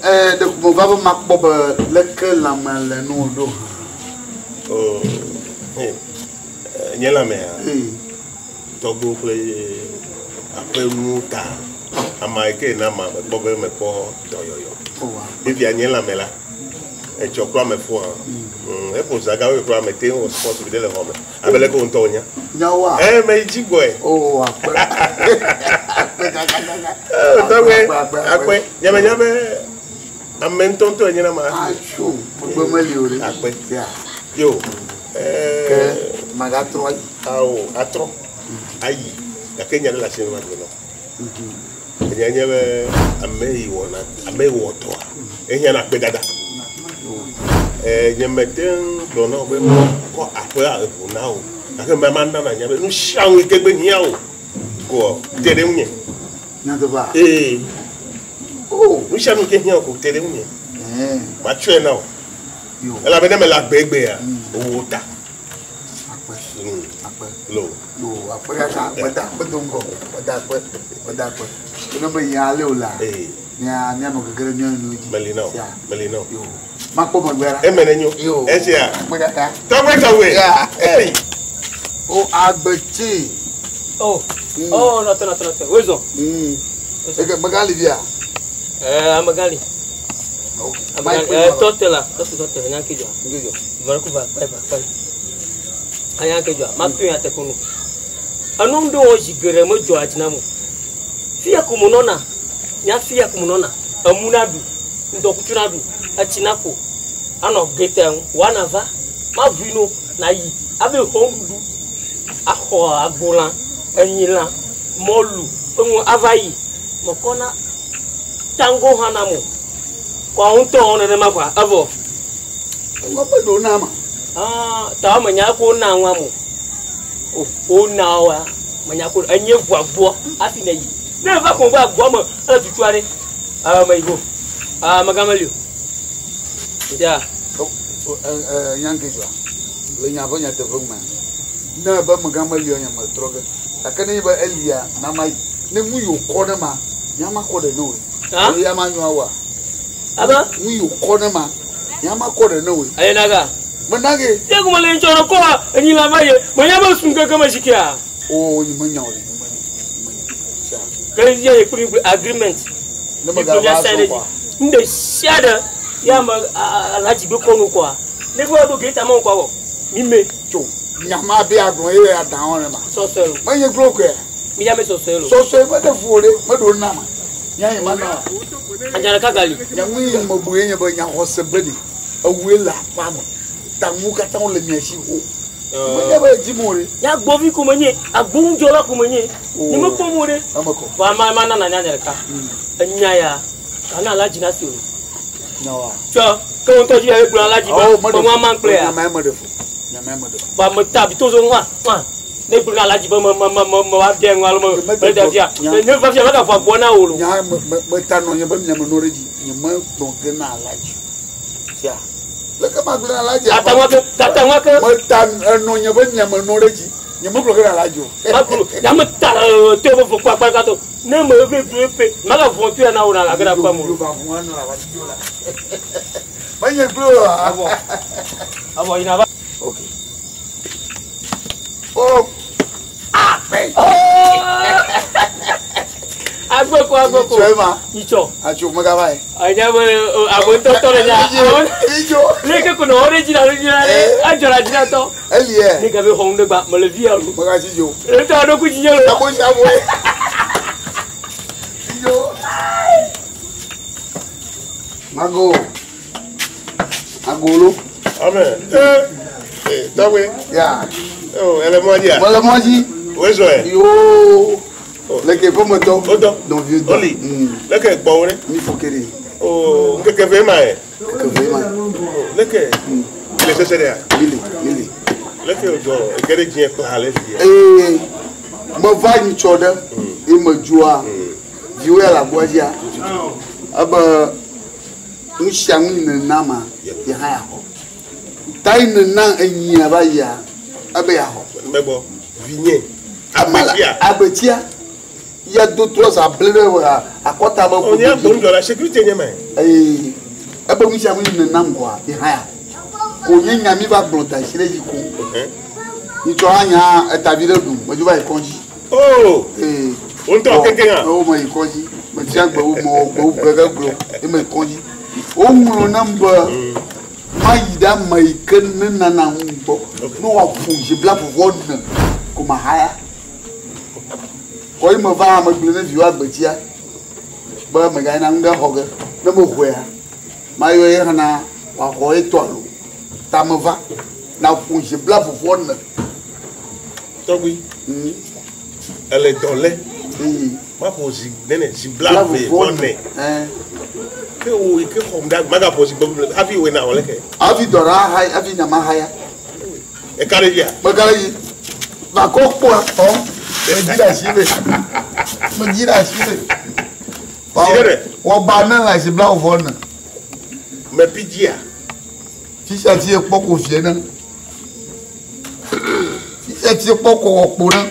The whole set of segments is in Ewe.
Eh, ɖeko meva be makpɔ be leke lãme le ne wò ɖo hã. Oh, eh, nye lãmea? Ee. Tɔgbuiwo kple aƒenuwo ta ama yi ke na ma mekpɔ be mekpɔ dɔyɔyɔ. Fifia nye lãme la, etsɔ kura mefua. Mm, eƒo zagawo kura mete ŋu wɔ sport vi ɖe le xɔ me. Abe leke wò ŋutɔ wònya. Nyawoa? Ɛ meyi dzi gbɔe. Oh, akpe. Akpe kakakaka. Eh, tɔgbe, akpe. Nye menya be ame ŋutɔŋutɔ enye na ma. Atso, megbe meli o ɖe. Akpe. Ya. Yo. Ke magatrɔ ayi. Ao, atrɔ ayi. Gake nya ɖe le asi ma gblɔ na. Enya nye be ame yi wɔna, ame yi wɔ dɔa, ehiã na akpedada. Eh, nye mete ŋu gblɔ na wò be makɔ aƒea eʋu na wò. Gake mɛ mana nànya be nu sia nu yi ke gbe hiã wò koa, te ɖe ŋunye. Nyateƒea? Ee. Oh. Nu sia nu yi ke hiã wò ko te ɖe ŋunye. Eh. Matsɔe na wò. Elabe ne mele agbe egbea, wò ta. Akpe. Akpe. Lo. Yo, akpe kaka, meda akpe do ŋgɔ. Meda akpe. Meda akpe. Ne me yi ale o la, mía míanɔ gege ɖe mía nɔewo dzi. Meli na wò. Meli na wò. Yo. Makpɔ megbe ɖa. Eme ne nyo. Yo. Esia. Akpe kaka. Tɔgbe tɔgbe. Ya. Hey. O agbetsi. Oh. Oh, nɔte nɔte nɔte. Wezɔ. Eke megali via. Eh, amegali. Amegali. Eh, tɔte la. Tɔte tɔte. Enya ke dzɔ. Vɔrɔ va kpai va kpai. Enya ke dzɔ. Ma tu ya te kunu. Enu ŋɖe wɔ zi geɖe medzɔa dzi nam o. Fia ko menɔna, nya fia ko menɔna. Emu naɖu, ŋdɔkutsu naɖu, etsi naƒo, anɔ gete ŋu, woana va, maʋui no, nayi, ave xɔ nuɖuɖu, axɔ agbolã, enyilã, mɔlu, enu ava yi. Mekɔna tango hã nam o. Kɔ ŋutɔ wɔm nenema kɔa, evɔ. Ewɔ be ɖo na ma. Ah, ta menya ko na ŋua mo. O, o na wa. Menya ko enye ʋua gbɔ hafi ne yi. Ne va ko va gbɔ me, ele tutu aɖe. Ah, me yi go. Ah, megameli o. Ya. Nyanke dzɔa. Le nya ƒe nyateƒe me. Ne be megameli o nye me trɔ ge. Gake ne be elia na ma yi. Ne nu yi wòkɔ ne ma, nya ma kɔ ɖe ne wòe. Ah? Ya ma nyoa wa. Aba? Nu yi wòkɔ ne ma, nya ma kɔ ɖe ne wòe. Aye naga. Menage. Ye kuma le ŋtsɔ kɔ enyi la va ye. Menya be sun keke me sikia. O, nyi menya o le. Ke ye ye kple kple agreement. Ne me ga va so kwa. Nde sia ɖe ya me alhaji be kɔnu kɔa. Ne va ɖo geta ma kɔa wɔ. Mi me. Tso. Nya ma be agblɔ ye ya dan wɔn ma. Sɔsɔe lo. Menye gblɔ koe. Mi ya me sɔsɔe lo. Sɔsɔe me ɖe fu o ɖe, me ɖo na ma. Nya yi ma na. Adzalẽ ka gali. Nya ŋu yi me bu ye nye be nya xɔse be ɖe ewue le aƒea me. Ta ŋu katã wole mia si xo. Menye be edzi mo ɖe. Nya gbɔvi ko menye, agboŋudzɔla ko menye. Nye me kpɔ mo ɖe. Eme kɔ. Vɔ ama ma nana nya ɖeka. Enya ya, kana la dzi na si o. Nyawa. Tsɔ ke wo ŋutɔ dzi ya gblɔ la dzi be me ŋua ma kple ya. Nya ma me ɖe fu. Nya ma me ɖe fu. Vɔ ame ta bi to zo ŋua ŋua. Ne gblɔ na la dzi be me me me me me wa ɖe ŋua alo me me ɖe fia. Ne va fia mega fɔ agbɔ na wò lo. Nya me me me ta nɔ nye be mia me nɔ ɖe dzi. Nye me gblɔ ge na la dzi. Fia. Leke ma gblɔ na la dzi. Tata ŋua ke tata ŋua ke. Me ta enɔ nye be mia me nɔ ɖe dzi. Nye me gblɔ ge na la dzi o. Ma gblɔ nya me ta to be fɔ kpakpa kato. Ne me ve gblɔ efe maga vɔn to ya na wò na la ge na kpam o. Yo va vɔn na la dzi o la. Menye gblɔ o. Avɔ. Avɔ yina va. Okay. Oh. Akpe. Agbeko agbeko. Itsɔ ema. Itsɔ. Atso megava yi. Anya be ame ŋutɔ le nya. Itsɔ. Leke ko nɔ ɖe dzi na ɖe dzi na ɖe adzɔ na dzi na tɔ. Elie. Ne gabe xɔ ŋu ɖe gba mele vi alo. Megasi dzo. Etɔ ɖo ku dzi nye lo. Abo sia boe. Dzo. Mago. Agolo. Amen. Eh, tɔgbe. Ya. Oh, ele mɔ dzia? Mele mɔ dzi. Woe zɔe? Yoo. Leke ƒemetɔ. Wodɔ. Nɔviwo dɔ. Oli. Leke gbɔwò ɖe? Mi fo ke ɖe. Oh, ŋkeke ve ma ye. Ŋkeke ve ma. Leke. Le sese ɖea? Mili, mili. Leke wòdzɔ ege ɖe dziẽ kpla le fia? Ee, meva nyitsɔ ɖe ye medzoa viwo ya le agboa dzia ebe nu sia nu yi nena ma ye hã yaxɔ. Ta yi nena enyia va yia ebe yaxɔ. Megbɔ vinye. Agbetsia. Agbetsia. Ya do trɔsa ble ɖe akɔta be O nye agbonu dzɔ la sécurité nye ma. Ee, ebe nu sia nu yi nenam kɔa, yi hã ya. Ko nye nya mi va gblɔ da asi ɖe dzi ko. Nyitsɔ hã nya etavi ɖe ɖum, medzo va yi kɔdzi. Oh! Ee. Wo ŋutɔ kekeŋ a? Wo me yi kɔdzi. Metia gbe wo mewɔ gbe wo gege gblɔ ye me yi kɔdzi. Woŋlɔ nam be mayi ɖe ame yi ke nenana ŋu gbɔ ne woaƒo zi blaeve-vɔ-ene ko mahaya. Kɔ yi meva megblẽ ne viwo agbetsia be megayina nu ɖe xɔ ge. Ne mexɔea, mayɔ ye hã wòaxɔ ye tɔ alo ta meva na ƒo zi blaeve-vɔ-ene. Tɔgbui, ele dɔ lé. Maƒo zi nene zi blaeve-vɔ-ene. Ke wo yi ke xɔm ɖe magaƒo zi gbɔ hafi wòe na wɔ leke. Hafi dɔ ɖe aha hafi nya ma haya. Eka ɖe dzia? Meka ɖe dzi. Makɔ kpɔa ɔ. Medzi ɖe asi me. Medzi ɖe asi me. Zi ɖe ɖe. Wɔba ne le asi blaeve-vɔ-ene. Mepi dzia? Fisia ti ekpɔ ko vie ne. Fisia ti ekpɔ ko wɔ kpo ne.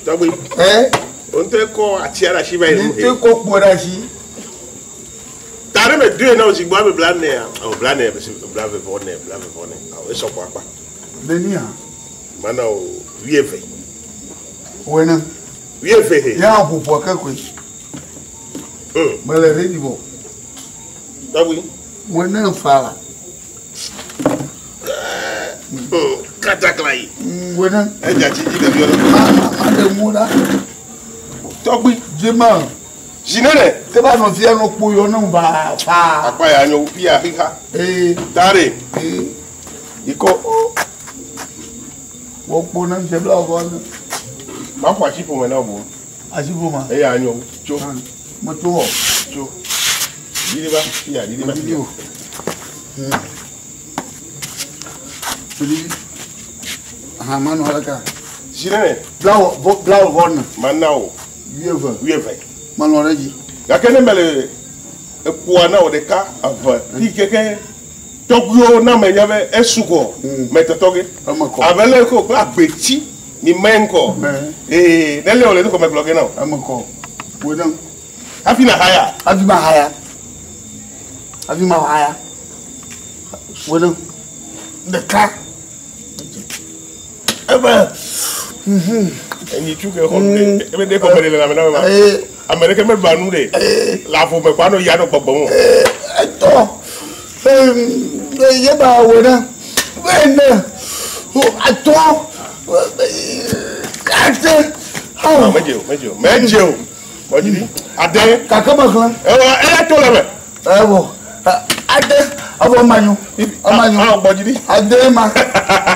Tɔgbui. Ɛ. O ŋutɔ kɔ atia ɖe asi va yi. Ŋutɔ kɔ kpo ɖe asi. Ta ɖe me doe na o zi gbɔ abe blanɛ o blanɛ blaeve-vɔ-ene blaeve-vɔ-ene awɔ esɔ gbɔ akpa. Nenia. Mana o wuieve. Wene. Wuieve he. Ya ƒoƒo ke koe. Mele ready vɔ. Tɔgbui. Wene fa la. Katakla yi. Wene. Edza tsi dzi ɖeviwo. Ma ma ɖe ŋu ɖa. Tɔgbui. Dzima. Zi nene. Ke ba nɔ fia nɔ kpo yɔ ne ba fa. Akpa ya nyo fia xixa. Ee. Tare. Ee. Ikɔ. Wɔ kpo ne ŋdze bla wɔ ne. Ma ƒo asi ƒome na wo. Asi ƒome. Eya nyo tso. Metso wɔ. Tso. Didi ba fia didi ba. Didi o. Didi. Aha ma nɔ aleka. Zi nene. Bla wɔ bla wɔ ne. Ma na o. Wuieve. Wuieve. Melɔ̃ ɖe dzi. Gake ne mele ekpoa na wò ɖeka eve yi keke tɔgbuiwo na me nya be esugɔ me tɔtɔ ge. Eme kɔ. Abe le ko kple agbetsi mi me ŋkɔ. Ee ne le wòle nu gɔme gblɔ ge na wò. Eme kɔ. Wò ne. Hafi na haya. Hafi ma haya. Hafi ma haya. Wò ne. Ɖeka. Ebe. Enyi tsu ke xɔ ebe ɖe kɔme ɖe le lãme na me ma. Ame ɖeke meɖua nu ɖe. Le avɔ me kɔ anɔ ya nɔ gbɔgbɔm o. Etɔ. Ye ba wɔ ne. Ene. Atɔ. Ade. Medze o, medze o, medze o. Bɔdzi bi. Ade. Kake me xlẽ. Ewɔ eya to le me. Ewɔ. Ade. Evɔ manyo. Emanyo. Awɔ gbɔdzi bi. Ade ma.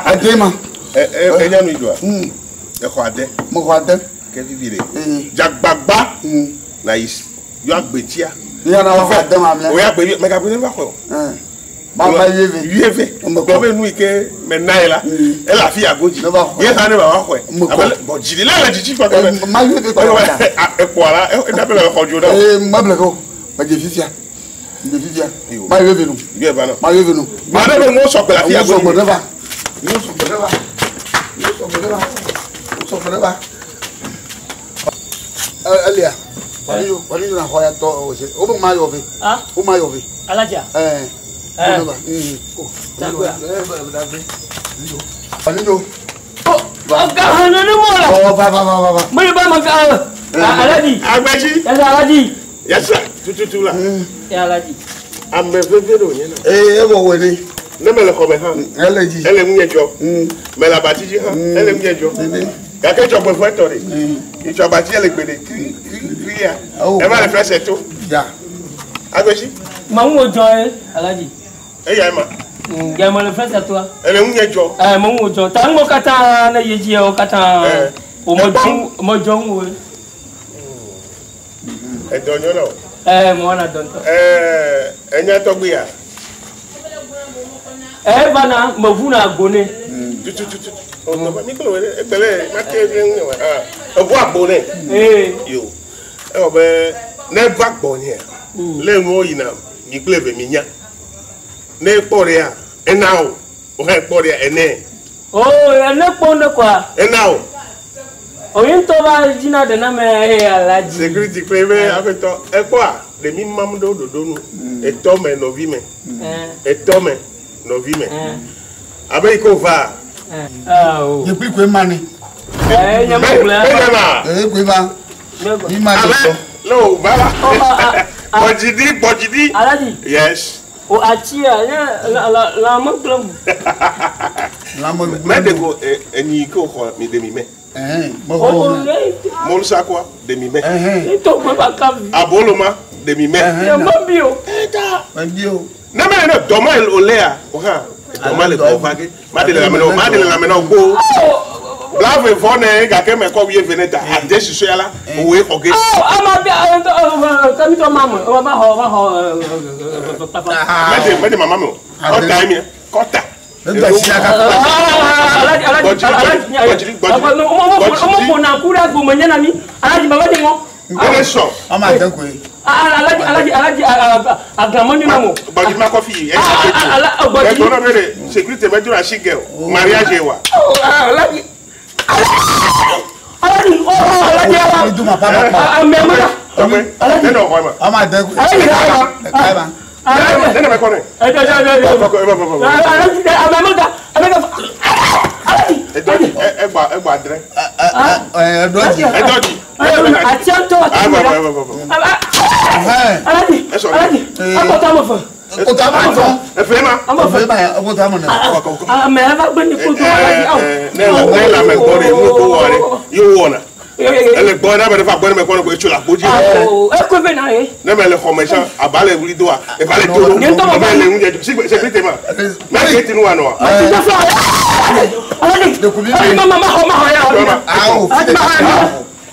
Ade ma. Enya nu yi doa. Exɔ ade. Mexɔ ade. Ke vivi ɖe. Dzagbagba. Na yi yɔ agbetsia. Ya na wɔ ade ma mlɛ. O ya gbe megagbe ne va xɔ. Ma va wuieve. Wuieve. Gblɔ be nu yi ke me na ye la. Ele afi ya godzi. Ne va xɔe. Ye hã ne va va xɔe. Mekɔ. Abe bɔn dzili la le dzidzi kɔ ke. Ma wuieve kɔ la. Ekpoa la ena be le xɔ dzo na. Ee meble ko. Medze fifia. Medze fifia. Ma wuieve nu. Wuieve nɔ. Ma wuieve nu. Ma ɖe be ŋuwo sɔgbe le afi ya Ŋuwo godzi. sɔgbe ne va. Ŋuwo sɔgbe ne va. Ŋuwo sɔgbe ne va. Ŋuwo sɔgbe ne va. Elia. Wani wani na xɔ ya tɔ o se. Wo be ma yɔ ve. Ah. Wo ma yɔ ve. Alaja. Ɛɛ. Eh. Wo ne va. Dagoya. Wani do. Ọ̀gá hàn ní mọ̀ la. Ɔ va va va va va. Mo ní bá ma fi Alaji. Agbetsi. Yasa Alaji. Yasa tututu la. Ya Alaji. Ame veve ɖe wònye na. Ee evɔ wɔ ne. Ne mele xɔ me hã. Ele dzi. Ele ŋunye dzɔ. Mele abati dzi hã. Ele ŋunye dzɔ. Nene. Gake dzɔgbevɔe tɔ ɖe. Itsɔ abati ele gbe ɖe kiri kiri kiri ya. Awo. Eva le fɛsɛ to. Ya. Agbetsi. Màá ń wo jọ ẹ Alaji. Eya ma. Ǹjẹ́ mo lè fẹsẹ̀ tó wa? Ele ŋunye dzɔ. Ẹ mo ń wo jọ. Ta ń gbọ́ kata ne ye dzi yɛ o kata. Eh. O mọ jọ mo jọ ń wo. Edɔ nyɔ na o. Ẹ mo wà na dọ̀ntọ̀. Ɛɛ enya tɔgbi ya. Ẹ va na mo vu na gbone. Tutututu. Ɔtɔ mi kplɔ wɛ ɖe egbele ma te ɖe ŋunye wa. Eʋu agbo nɛ. Ee. Yo. Ewɔ be ne va gbɔ nyea. Le nuwo yina mi kple eve mi nya. Ne kpɔ ɖea ena o. O hã kpɔ ɖea ene. O ẹ ne kpɔ ne kɔa. Ena o. Oye ŋutɔ va dzina ɖe na me eye alaji. Security kple be aƒetɔ ekpɔa ɖe mi mam ɖo ɖoɖo nu. Etɔ me nɔvi me. Etɔ me nɔvi me. Abe yi ko va. Nye kpli koe ma ni. Nye me gblẽ. Be ma. Ee koe va. Mi ma ni sɔ. Ne o va la. Gbɔdzidi gbɔdzidi. Alaji. Yes. O atsia nye la la la me gblẽ mu. La me gblẽ. Mɛ de ko enyi ko xɔ mi de mi mɛ. Mɔlusakua de mi mɛ. Aboloma de mi mɛ. Mɛ bio. Ne mɛ ne dɔmɔ o lea o hã dɔmɔ le gbɔ va ke ma de le lamɛ ma de le lamɛ na o gbó. Blave vɔ ne gake mɛ kɔ wuye vene ta ade susue la owoe xɔ ge. Ama bi kami tɔ ma mɔ o ma xɔ ma xɔ. Mɛ de mama mi o kɔta ye mi kɔta. Ele sɔ. Ama de koe. Alaji alaji alaji aglamɔ nyina mo. Gbɔdzi ma kɔfi yi. Gbɔdzi. Ɛgbɔn náà bɛ sécurité bɛ dúró asi gɛ o mariage wa. Alaji alaji alaji ala. Amɛ Tɔgbe ne nɔ xɔ ma. Ama de koe. Alaji ala. Ne nɔ bɛ kɔ ne. Alaji amɛ mɛ amɛ alaji. Egba egba drɛ. Ɛdɔdzi. Ɛdɔdzi. Atiantɔ ati. Alaji alaji akɔtɔ amefɛ. Kɔtɔ amefɛ. Efe ma. Efe ma kɔtɔ amefɛ. Ame ava gbe ni koto alaji awo. Ne ne la mɛ gbɔ de mu ko wɔ de yóò wɔ na. Ele gbɔ ne bɛ ne fa gbɔ ne mɛ kɔ ne ko etso la kpodzi. Eko ve na ye. Ne mɛ le xɔmɛ sisan a ba le wuli do wa eba le to do. Ne tɔgɔ ba le ŋu sécurité ma. Mɛ ke tinu wa nɔ wa. Ati dɛ fɔ alaji. Alaji ma ma ma xɔ ma xɔ ya. Awo Alaji ma xɔ ya.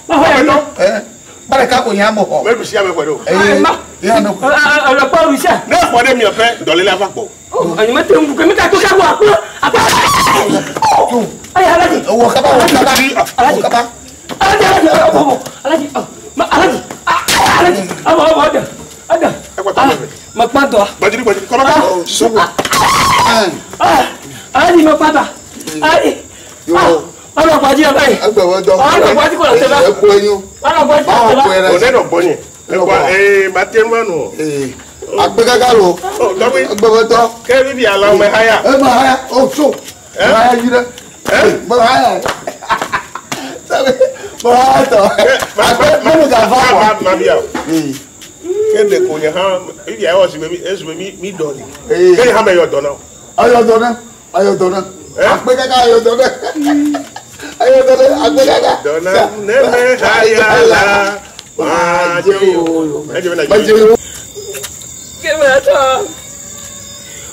Ma xɔ ya. Barika ko nya mo xɔ. Mɛ dusi ame xɔ de o. Ee ne ko. Ɔlɔ kpɔ rusia. Ne xɔ ɖe miɔ fɛ dɔlele ava gbɔ. Anyi ma te ŋu kemi ka to ka bɔ akpɔ akpɔ. Ayi alaji. Wɔ kaba wɔ kaba wɔ kaba. Alaji alaji ɔbɔ alaji ma alaji alaji ɔbɔ ɔbɔ ɔdɛ ɔdɛ. Ma kpa dɔ. Gbɔdzidi gbɔdzidi kɔlɔ kɔ. Sogo. Alaji ma kpa dɔ. Alaji. Ɔlɔ kpa dzi la báyìí. Ẹgbẹ́ wọ́n dọ́. Ɔlɔ kpa dzi kɔ la tẹ ba. Ẹkọ ẹyin. Ɔlɔ kpa dzi kɔ la tẹ ba. O ne nɔ gbɔ nye. Ekɔ ee ma te nu anu. Akpɛ kaka lo. Dɔgbe. Ẹgbẹ́ wọ́n dọ́. Ke bibi ala me haya. Ẹ ma haya o so. Ẹ ma haya yi dɛ. Ma haya. Sabi ma haya tɔ. Akpɛ mɛnu ka fa kɔ. Ma bia o. Ke de ko nye hã bibi ayɔ si be mi esi be mi mi dɔ li. Ke nye hã me yɔ dɔ na o. Ayɔ dɔ nɛ ayɔ dɔ nɛ. Akpɛ kaka ayɔ dɔ nɛ. Ayɔ dɔ nɛ akpɛ kaka. Dɔ na ne me haya la. Ma je o. Ma je o. Kébé atɔ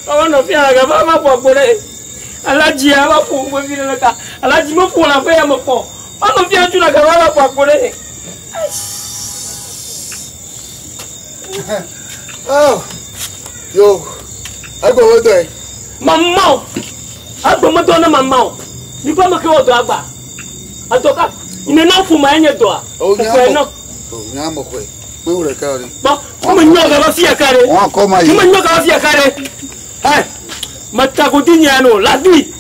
ọmọ nọ fi àgà bá má pọ̀ pọ̀ dẹ alájí a bá pọ̀ pọ̀ fi lẹ́nu ká alájí mo pọ̀ la fẹ́ yà mo pọ̀ ọmọ nọ fi àtúnà àgà bá má pọ̀ pọ̀ dẹ. Yo ẹgbẹ́ wọ́n dọ́ yẹ. Màmá o agbọmọdé ọ̀nà màmá o nígbà máa kí wọ́n dọ̀ àgbà àtọ́ká ìnana náà fún ma ẹ̀ nyẹ dọ̀ à. O ní àmọ̀ kọ́ ẹ̀ pé wúrẹ̀ ká ọ ni. Bɔn mo nyɔ ka ba fiya kare. Wọn kọ́ ma Mo yi. nyɔ ka ba fiya kare. Ɛ matagodi ɲɛ no ladi.